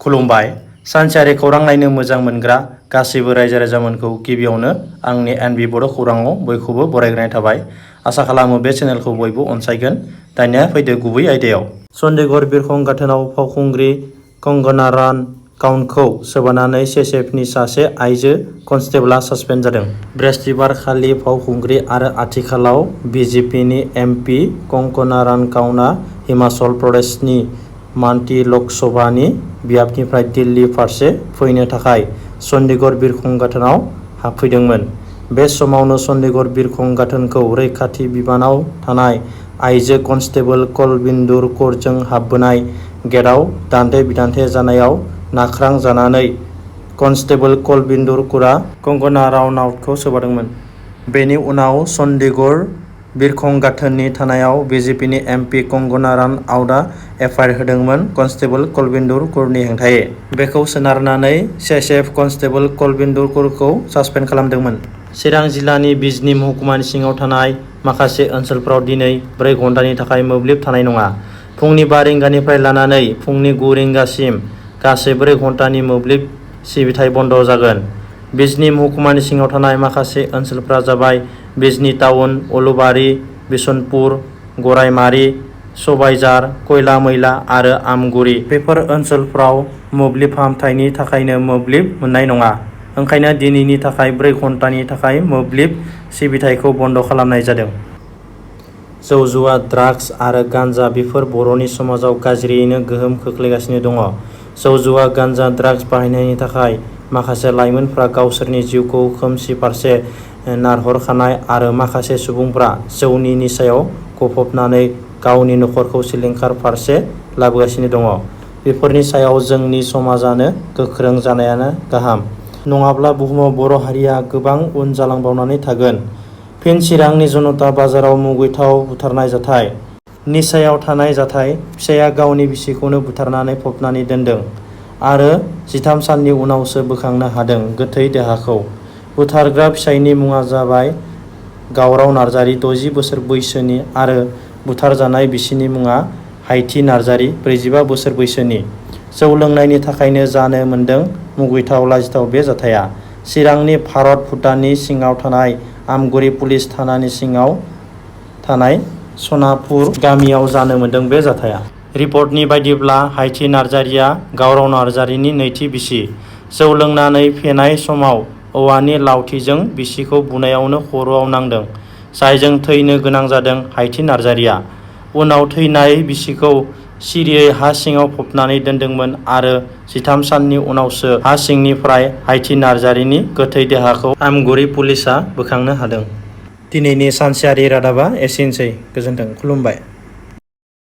खुलुमबाय। सानसेयारि खौरां नायनो मोजां मोनग्रा गासैबो रायजो राजामोनखौ गिबियावनो आंनि एनबि बड' खौराङाव बयखौबो बरायग्रोनाय थाबाय। आसा खालामो बे चेनेलखौ बयबो अनसायगोन। दानिया फैदो गुबै आयदायाव। चन्डीगढ़ बिरखं गाथोनाव फावखुंग्रि कंगना रानाउतखौ सोबानानै सिएसएफनि सासे आइजो कनस्टेबलआ सासपेन्ड जादों। बृहस्पतिबारखालि फावखुंग्रि आरो आथिखालाव बिजेपिनि एमपि कंगना रानाउतआ हिमाचल प्रदेशनि मान्डी लकसभानि बियाबनिफ्राय दिल्ली फारसे फैनो थाखाय चन्डीगढ़ बिरखं गाथोनाव हाबफैदोंमोन। बे समावनो चन्डीगढ़ बिरखं गाथोनखौ रैखाथि बिबानाव थानाय आइजो कनस्टेबल कुलविंदर कौरजों हाबबोनाय गेटआव दान्थे-बिदान्थे जानायाव नाख्रांजानानै कनस्टेबल कुलविंदर कौरआ कंगना रानाउतखौ सोबादोंमोन। बेनि उनाव चन्डीगढ़ बिरखं गाथोननि थानायाव बिजेपिनि एमपि कंगना रानाउतआ एफआइआर होदोंमोन कनस्टेबल कुलविंदर कौरनि हेंथायै। बेखौ सोनारनानै सिएसएफ कनस्टेबल कुलविंदर कौरखौ सासपेन्ड खालामदोंमोन। चिरां जिल्लानि बिजनी महकुमानि सिङाव थानाय माखासे ओनसोलफोराव दिनै 4 घन्टानि थाखाय मोब्लिब थानाय नङा। फुंनि 5 रिंगानिफ्राय लानानै फुंनि 9 रिंगासिम गासै 4 घन्टानि मोब्लिब सिबिथाय बन्द जागोन। बिजनी महकुमानि सिङाव थानाय माखासे ओनसोलफोरा जाबाय बिजनी टाउन, उलुबारी, बिशनपुर, गरायमारी, सबायझार, खयला मैला आरो आमगुरि। बेफोर ओनसोलफोराव मोब्लिब फाहामथायनि थाखायनो मोब्लिब मोननाय नङा। ओंखायनो दिनैनि थाखाय 4 घन्टानि थाखाय मोब्लिब सिबिथायखौ बन्द खालामनाय जादों। जौ जुवा, ड्राग्स आरो गान्जा बेफोर बर'नि समाजाव गाज्रियैनो गोहोम खोख्लैगासिनो दङ। जौ जुवा, गान्जा, ड्राग्स बाहायनायनि थाखाय माखासे लाइमोनफ्रा गावसोरनि जिउखौ खोमसि फारसे नारहरखानाय आरो माखासे सुबुंफ्रा जौनि निसायाव गफबनानै गावनि नखरखौ सिलिंखार फारसे लाबोगासिनो दङ। बेफोरनि सायाव जोंनि समाजानो गोख्रों जानायानो गाहाम। नङाब्ला बुहुमाव बर' हारिया गोबां उन जालांबावनानै थागोन। फिन चिरांनि जनता बाजाराव मुगैथाव बुथारनाय जाथाय। निसायाव थानाय जाथाय। फिसाइया गावनि बिसिखौनो बुथारनानै फबनानै दोनदों आरो 13 साननि उनावसो बोखांनो हादों गोथै देहाखौ। बुथारग्रा फिसाइनि मुङा जाबाय गावराव नार्जारि, 60 बोसोर बैसोनि आरो बुथारजानाय बिसिनि मुङा हायथि नार्जारि, 45 बोसोर बैसोनि। जौ लोंनायनि थाखायनो जानो मोन्दों मुगैथाव लाजिथाव बे जाथाया। चिरांनि भारत-भुटाननि सिङाव थानाय आमगुरि पुलिस थानानि सिङाव थानाय सनापुर गामियाव जानो मोन्दों बे जाथाया। रिपर्टनि बायदिब्ला हायथि नार्जारिया गावराव नार्जारिनि नैथि बिसि। जौ लोंनानै फेनाय समाव औवानि लावथिजों बिसिखौ बुनायावनो खर'आव नांदों, जायजों थैनो गोनां जादों हायथि नार्जारिया। उनाव थैनाय बिसिखौ सिरियै हा सिङाव फबनानै दोनदोंमोन आरो 13 साननि उनावसो हा सिंनिफ्राय हायथि नार्जारिनि गोथै देहाखौ आमगुरि पुलिसआ बोखांनो हादों। दिनैनि सानसेयारि रादाबा एसेनोसै। गोजोन्थों। खुलुमबाय।